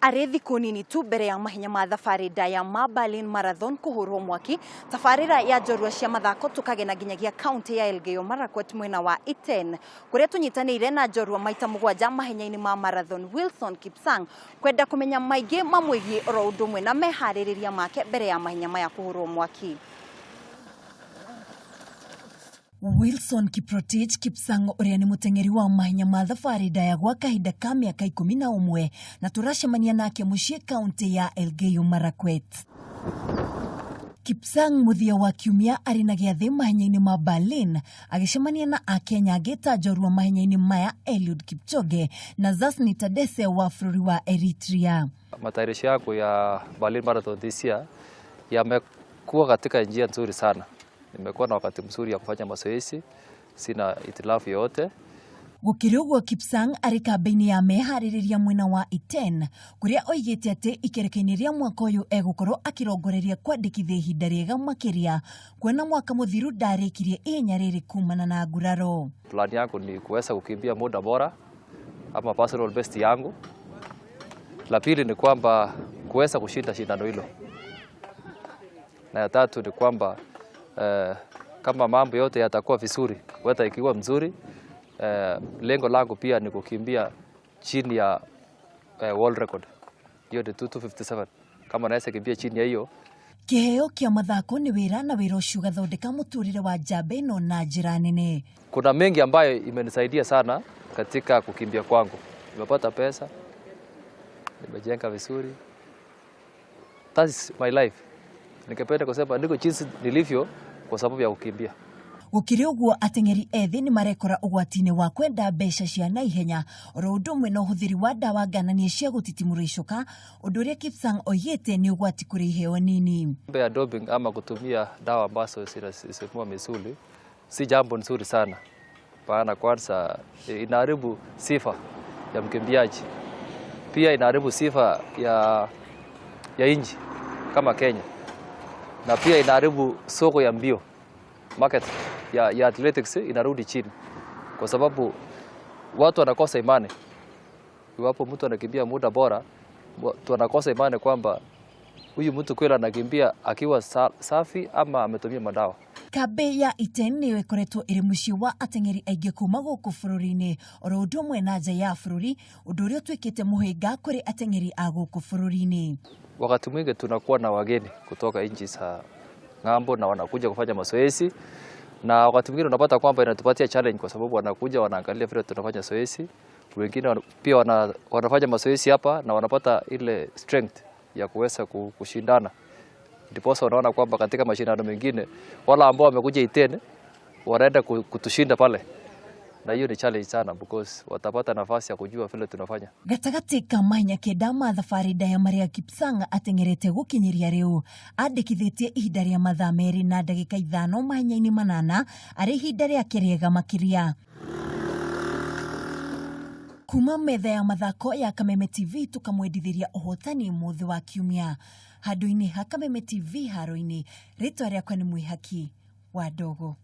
Arĩ thikũ nini tu mbere ya mahenya ma thabarĩ ndaya ma Berlin Marathon kũhũrwo mwaki, tabarĩra ya njorua cia mathako tũkagena nginyagia kaunti ya Elgeyo Marakwet mwena wa Iten kũrĩa tũnyitanĩire na njorua maita mũgwanja mahenya-inĩ ma marathon Wilson Kipsang kwenda kũmenya maingĩ mamwĩgiĩ oro ũndũ ũmwe na meharĩrĩria make mbere ya mahenya maya kũhũrwo mwaki. Wilson Kiprotich Kipsang ũrĩa nĩ mũteng'eri wa mahenya ma thabarĩ ndaya gwa kahinda ka mĩaka 11 na tũracemania nake mũciĩ kaunti ya Elgeyo Marakwet. Kipsang mũthia wa kiumia arĩ na gĩathĩ mahenya-inĩ ma Berlin agĩcemania na Akenya angĩ ta njorua mahenya-inĩ maya Eliud Kipchoge na Zasni Tadesse wa bũrũri wa Eritrea. Matayarisho yangu ya Berlin Marathon this year yamekuwa katika njia nzuri sana. Nimekuwa na wakati mzuri ya kufanya mazoezi, sina itilafu yoyote. Gũkĩrĩ ũguo Kipsang arĩ kambĩ-inĩ ya meharĩrĩria mwena wa Iten kũrĩa oigĩte atĩ ikereka-inĩ rĩa mwaka ũyũ egũkorwo akĩrongoreria kwandĩkithia ihinda rĩega makĩria kuona mwaka mũthiru ndarĩkirie ihenya rĩrĩ kumana na nguraro. Plan yangu ni kuweza kukimbia muda bora ama personal best yangu. La pili ni kwamba kuweza kushinda shindano hilo, na ya tatu ni kwamba kama mambo yote yatakuwa vizuri, weather ikiwa mzuri, lengo langu pia ni kukimbia chini ya world record, hiyo ni 2257. Kama naweza kimbia chini ya hiyo. Kĩheo kĩa mathako nĩ wĩra na wĩra ũcio ũgathondeka mũtũrĩre wa njamba ĩno na njĩra nene. Kuna mengi ambayo imenisaidia sana katika kukimbia kwangu. Nimepata pesa, nimejenga vizuri. That is my life. Ningependa kusema niko jinsi nilivyo kwa sababu ya kukimbia. Gũkĩrĩ ũguo ateng'eri ethĩ nĩ marekora ũgwati-inĩ wa kwenda mbeca cia naihenya oro ũndũ ũmwe na ũhũthĩri wa ndawa ngananie cia gũtitimũra icoka ũndũ ũrĩa Kipsang oigĩte nĩ ũgwati kũrĩ iheo nini. Mambo ya doping ama kutumia dawa ambazo zinasisimua misuli si jambo nzuri sana, maana kwanza inaharibu sifa ya mkimbiaji, pia inaharibu sifa ya nchi kama Kenya, na pia inaharibu soko ya mbio, market ya athletics inarudi chini, kwa sababu watu wanakosa imani. Iwapo mtu anakimbia muda bora, watu wanakosa imani kwamba huyu mtu kweli anakimbia akiwa safi ama ametumia madawa. Kambĩ ya Iten nĩyo ĩkoretwo ĩrĩ mũciĩ wa ateng'eri aingĩ kuma gũkũ bũrũri-inĩ oro ũndũ ũmwe na nja ya bũrũri ũndũ ũrĩa ũtuĩkĩte mũhĩnga kũrĩ ateng'eri a gũkũ bũrũri-inĩ. Wakati mwingi tunakuwa na wageni kutoka nchi za ng'ambo na wanakuja kufanya mazoezi, na wakati mwingine unapata kwamba inatupatia challenge kwa sababu wanakuja wanaangalia vile tunafanya zoezi. Wengine pia wanafanya mazoezi hapa na wanapata ile strength ya kuweza kushindana. Ndiposa unaona kwamba katika mashindano mengine wala ambao wamekuja Iten wanaenda kutushinda pale, na hiyo ni challenge sana because watapata nafasi ya kujua vile tunafanya. Gatagatĩ ka mahenya kenda ma thabarĩ ndaya marĩa Kipsang ateng'erete gũkinyĩria rĩu andĩkithĩtie ihinda rĩa mathaa 2 na ndagĩka 5 mahenya-inĩ 8 arĩ ihinda rĩake rĩega makĩria. Kuma metha ya mathako ya Kameme TV tũkamwendithĩria ũhotani mũthĩ wa kiumia handũ-inĩ ha Kameme TV haro-inĩ. Rĩtwa rĩakwa nĩ Mwĩhaki wa Ndogo.